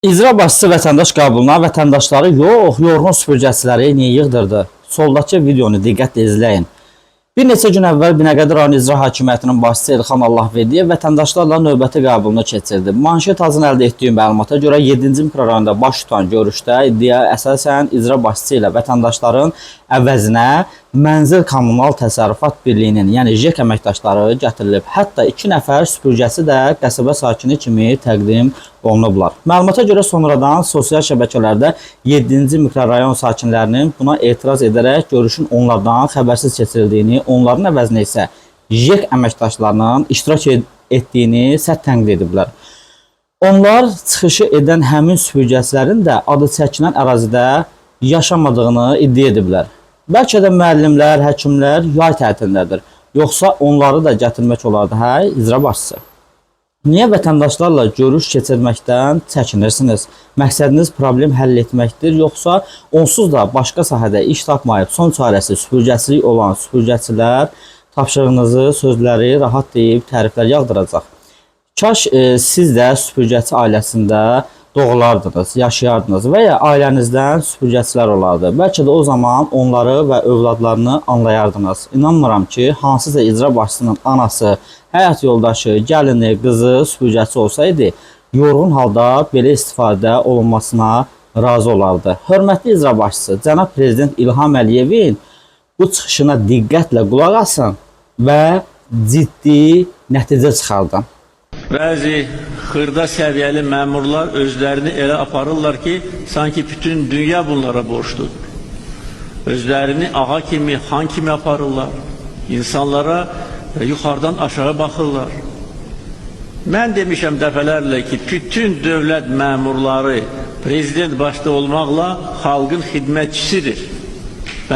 İcra başçısı vətəndaş qəbuluna vətəndaşları yox, yorğun süpürgəçiləri niyə yığdırdı? Soldakı videonu diqqətlə izləyin. Bir neçə gün əvvəl Binəqədi rayon İcra Hakimiyyətinin başçısı Elxan Allahverdiyev vətəndaşlarla növbəti qəbulunu keçirdi. Manşet azın əldə etdiyi məlumata görə 7-ci mikrorayonda baş tutan görüşdə iddia əsasən icra başçısı ilə vətəndaşların əvəzinə mənzil kommunal təsərrüfat birliyinin, yəni JEK əməkdaşları gətirilib. Hətta 2 nəfər süpürgəçi də qəsəbə sakini kimi təqdim olunublar. Məlumata görə sonradan sosial şəbəkələrdə 7-ci mikrorayon sakinlərinin buna etiraz edərək görüşün onlardan xəbərsiz keçirildiyini, onların əvəzinə isə JEK əməkdaşlarının iştirak etdiyini sərt tənqid ediblər. Onlar çıxışı edən həmin süpürgəçilərin də adı çəkilən ərazidə yaşamadığını iddia ediblər. Bəlkə də müəllimlər, həkimlər yay tətilindədir. Yoxsa onları da gətirmək olardı, hə, icra başçısı? Niyə vətəndaşlarla görüş keçirməkdən çəkinirsiniz? Məqsədiniz problem həll etməkdir, yoxsa onsuz da başqa sahədə iş tapmayıb son çarəsi süpürgəçilik olan süpürgəçilər tapşırığınızı, sözləri rahat deyib təriflər yağdıracaq? Kaş siz də süpürgəçi ailəsində doğulardınız, yaşayardınız və ya ailənizdən süpürgəçilər olardı. Bəlkə də o zaman onları və övladlarını anlayardınız. İnanmıram ki, hansısa icra başçısının anası, həyat yoldaşı, gəlini, qızı süpürgəçi olsaydı, yorğun halda belə istifadə olunmasına razı olardı. Hörmətli icra başçısı, cənab prezident İlham Əliyevin bu çıxışına diqqətlə qulaq asın və ciddi nəticə çıxardın. Bəzi xırda səviyyəli məmurlar özlərini elə aparırlar ki, sanki bütün dünya bunlara borçludur. Özlərini ağa kimi, xan kimi aparırlar. İnsanlara yuxarıdan aşağı baxırlar. Mən demişəm dəfələrlə ki, bütün dövlət məmurları prezident başda olmaqla xalqın xidmətçisidir.